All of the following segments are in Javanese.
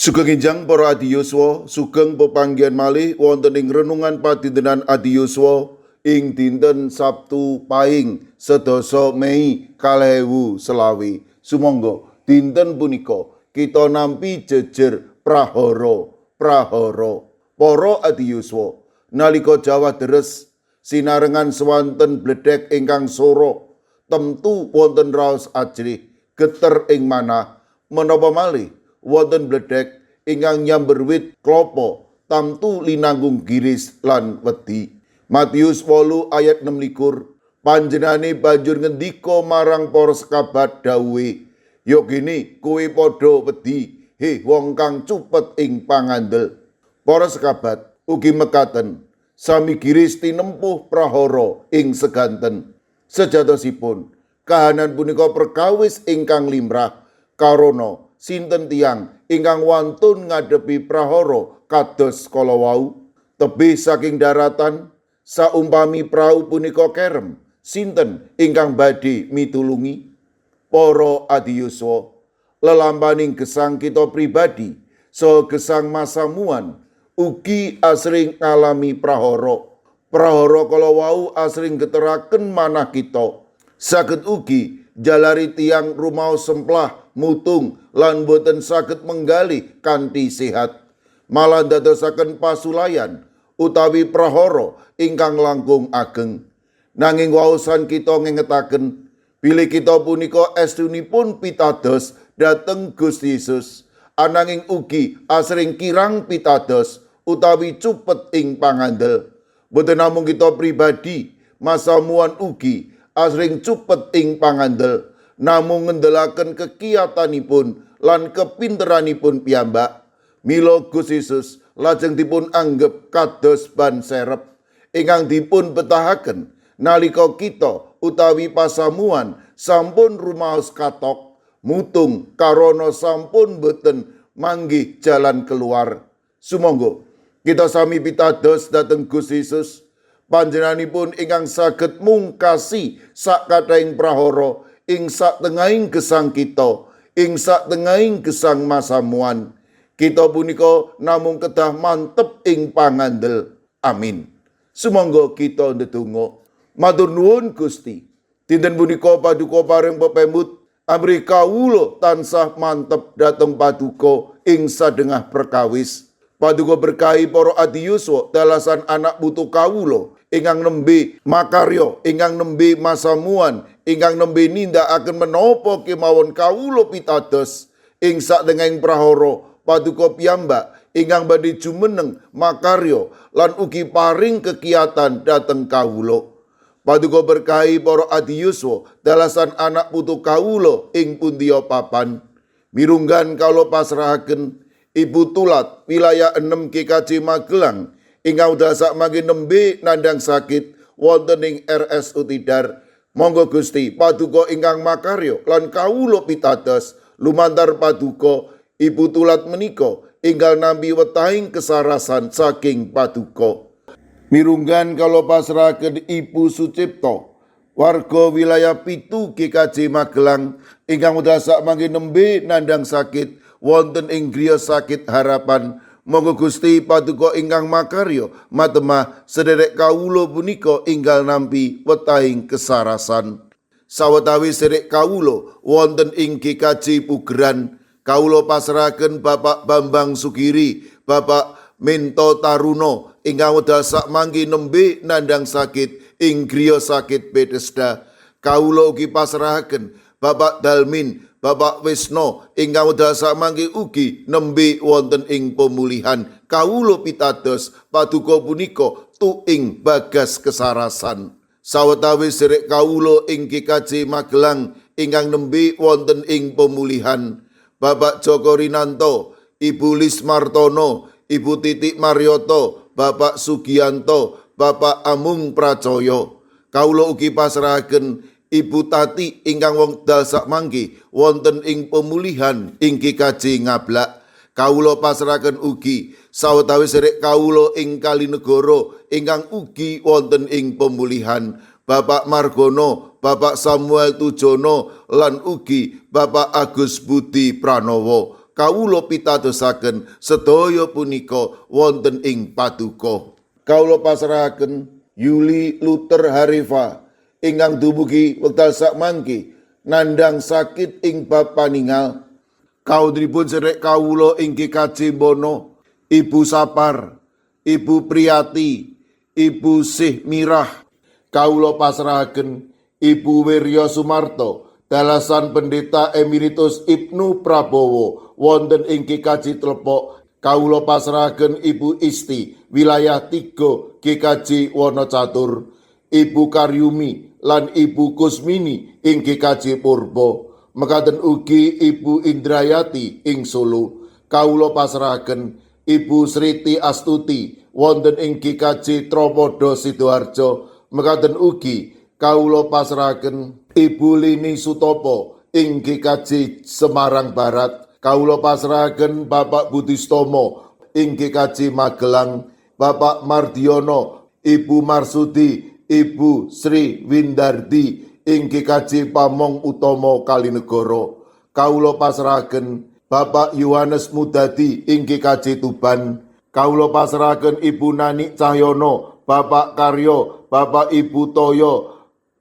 Sugeng enjang para adi yuswa, sugeng pepanggihan malih wonten ing renungan padintenan adi yuswa ing dinten Sabtu Paing 10 Mei 2025. Sumangga dinten punika kita nampi jejer prahara prahara. Para adi yuswa, nalika jawah deres sinarengan swanten bledhek ingkang sora, temtu wonten raos ajrih geter ing manah. Menapa malih wonten bledhek ingkang nyamber wit klapa, tamtu linanggung giris lan wedi. Matius 8 ayat 26, panjenengane banjur ngendika marang para sekabat dawuhe, "Yo gene kowe padha wedi, he wong kang cupet ing pangandel." Para sekabat ugi mekaten, sami giris tinempuh prahara ing seganten. Sejatosipun kahanan punika perkawis ingkang limrah, karana sinten tiyang ingkang wantun ngadepi prahara kados kala wau? Tebih saking daratan, saumpami prau punika kerem, sinten ingkang badhe mitulungi? Para adi yuswa, lelampaning gesang kita pribadi saha gesang masamuan ugi asring ngalami prahara. Prahara kala wau asring geteraken manah kita. Saged ugi jalari tiyang rumaos semplah, mutung lan boten saged menggalih kanthi sehat. Malah ndadosaken pasulayan utawi prahara ingkang langkung ageng. Nanging waosan kita ngengetaken bilih kita punika estunipun pitados dhateng Gusti Yesus, ananging ugi asring kirang pitados utawi cupet ing pangandel. Boten namung kita pribadi, masamuan ugi asring cupet ing pangandel, namung ngendelaken kekiyatanipun lan kepinteranipun piyambak. Mila Gusti Yesus lajeng dipun anggep kados ban serep ingkang dipun betahaken nalika kita utawi pasamuan sampun rumaos katok, mutung karana sampun boten manggih jalan keluar. Sumangga kita sami pitados dhateng Gusti Yesus, panjenenganipun ingkang saged mungkasi sakathahing prahara ing satengahing gesang kita, ing satengahing gesang masamuan. Kita punika namung kedah mantep ing pangandel. Amin. Sumangga kita ndedonga. Matur nuwun, Gusti. Dinten punika paduka paring pepemut amrih kawula tansah mantep dhateng paduka ing sadengah perkawis. Paduka berkahi para adi yuswa dalasan anak putu kawula ingkang nembe makarya, ingkang nembe masamuan, ingkang nembe nindakaken menapa kemawon kawula pitados ing satengahing prahara. Paduka piyambak ingkang badhe jumeneng makarya lan ugi paring kekiatan dhateng kawula. Paduka berkahi para adi yuswa dalasan anak putu kawula ing pundiya papan. Mirunggan kawula pasrahaken Ibu Tulat wilayah 6 GKJ Magelang ingkang wekdal sakmangke nembe nandhang sakit wonten ing RS Tidar. Monggo Gusti, paduka ingkang makarya lan kawula pitados lumantar paduka Ibu Tulat menika enggal nampi wetahing kesarasan saking paduka. Mirunggan kawula pasrahaken Ibu Sucipto, warga wilayah 7 GKJ Magelang ingkang wekdal sakmangke nembe nandhang sakit wonten ing griya sakit Harapan. Monggo Gusti, paduka ingkang makarya matemah sederek kawula punika enggal nampi wetahing kesarasan. Sawetawis sederek kawula wonten ing GKJ Pugeran, kawula pasrahaken Bapak Bambang Sugiri, Bapak Minto Taruno ingkang wekdal sakmangke nembe nandhang sakit ing griya sakit Bethesda. Kawula ugi pasrahaken Bapak Dalmin, Bapak Wisno ingkang wekdal sakmangke ugi nembe wonten ing pemulihan. Kawula pitados paduka punika tuing bagas kesarasan. Sawetawis sederek kawula ing GKJ Magelang ingkang nembe wonten ing pemulihan, Bapak Joko Rinanto, Ibu Lis Martono, Ibu Titik Maryoto, Bapak Sugianto, Bapak Amung Pracoyo. Kawula ugi pasrahaken Ibu Tati ingkang wekdal sakmangke wonten ing pemulihan ing GKJ Ngablak. Kawula pasrahaken ugi sawetawis sederek kawula ing Kalinegoro ingkang ugi wonten ing pemulihan, Bapak Margono, Bapak Samuel Tujono lan ugi Bapak Agus Budi Pranowo. Kawula pitadosaken sedaya punika wonten ing paduka. Kawula pasrahaken Yuli Luther Harifa ingkang dumugi wekdal sakmangke nandhang sakit ing bab paningal. Kawontenipun sedherek kawula ing GKJ Bono, Ibu Sapar, Ibu Priyati, Ibu Sih Mirah. Kawula pasrahaken Ibu Wirya Sumarto, dalasan Pendeta Emeritus Ibnu Prabowo wonten ing GKJ Tlepok. Kawula pasrahaken Ibu Isti wilayah 3 GKJ Wonocatur, Ibu Karyumi lan Ibu Kusmini ing GKJ Purbo. Mekaten ugi Ibu Indrayati ing Solo. Kawula pasrahaken Ibu Sriti Astuti wonten ing GKJ Tropodo Sidoarjo. Mekaten ugi kawula pasrahaken Ibu Lini Sutopo ing GKJ Semarang Barat. Kawula pasrahaken Bapak Budistomo ing GKJ Magelang, Bapak Mardiono, Ibu Marsudi, Ibu Sri Windardi ing GKJ Pamong Utomo Kalinegoro. Kawula pasrahaken Bapak Yohanes Mudadi ing GKJ Tuban. Kawula pasrahaken Ibu Nani Cahyono, Bapak Karyo, Bapak Ibu Toyo,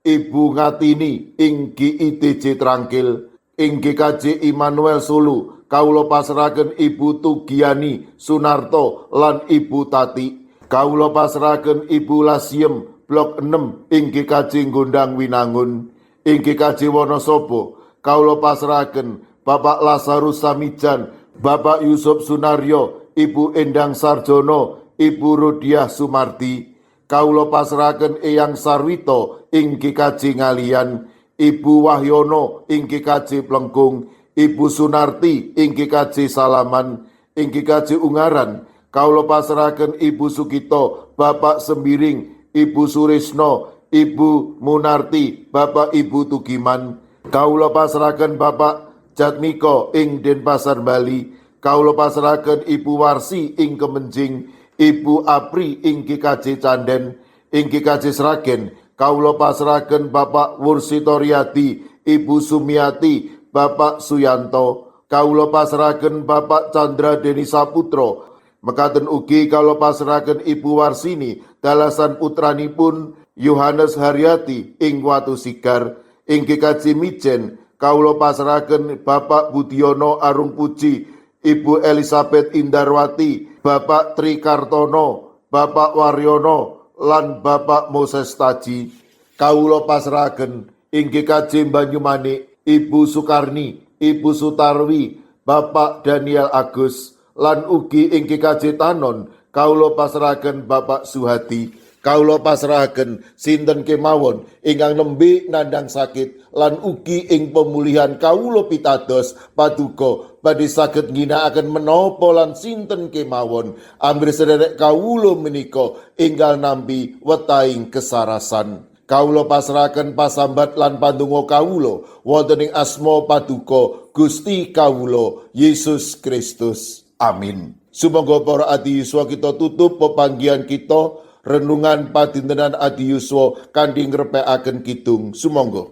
Ibu Ngatini ing GITJ Trangkil. Ing GKJ Immanuel Solo, kawula pasrahaken Ibu Tugiani Sunarto lan Ibu Tati. Kawula pasrahaken Ibu Lasiem Blok 6 ing GKJ Gondang Winangun. Ing GKJ Wonosobo, kawula pasrahaken Bapak Lazarus Samijan, Bapak Yusuf Sunaryo, Ibu Endang Sarjono, Ibu Rudiah Sumardi. Kawula pasrahaken Eyang Sarwito ing GKJ Ngaliyan, Ibu Wahyono ing GKJ Plengkung, Ibu Sunarti ing GKJ Salaman. Ing GKJ Ungaran, kawula pasrahaken Ibu Sugito, Bapak Sembiring, Ibu Surisno, Ibu Munarti, Bapak Ibu Tugiman. Kawula pasrahaken Bapak Jatmiko ing Denpasar Bali. Kawula pasrahaken Ibu Warsi ing Kemenjing, Ibu Apri ing GKJ Canden. Ing GKJ Sragen, kawula pasrahaken Bapak Wursitoriadi, Ibu Sumiati, Bapak Suyanto. Kawula pasrahaken Bapak Chandra Deni Saputro. Mekaten ugi kawula pasrahaken Ibu Warsini dalasan putranipun Yohanes Haryati ing Watu Sigar. Ing GKJ Mijen, kawula pasrahaken Bapak Budiono Arung Puji, Ibu Elizabeth Indarwati, Bapak Tri Kartono, Bapak Waryono, lan Bapak Moses Taji. Kawula pasrahaken ing GKJ Banyumanik, Ibu Sukarni, Ibu Sutarwi, Bapak Daniel Agus, lan ugi ing GKJ Tanon, kawula pasrahaken Bapak Suhadi. Kawula pasrahaken sinten kemawon ingkang nembe nandhang sakit lan ugi ing pemulihan. Kawula pitados paduka badhe saged ngginakaken menapa lan sinten kemawon amrih sederek kawula menika enggal nampi wetahing kesarasan. Kawula pasrahaken pasambat lan pandonga kawula wonten ing asma paduka Gusti kawula Yesus Kristus. Amin. Sumangga para adi yuswa, kita tutup pepanggihan kita renungan padintenan adi yuswa kanthi ngrepekaken kidung. Sumangga.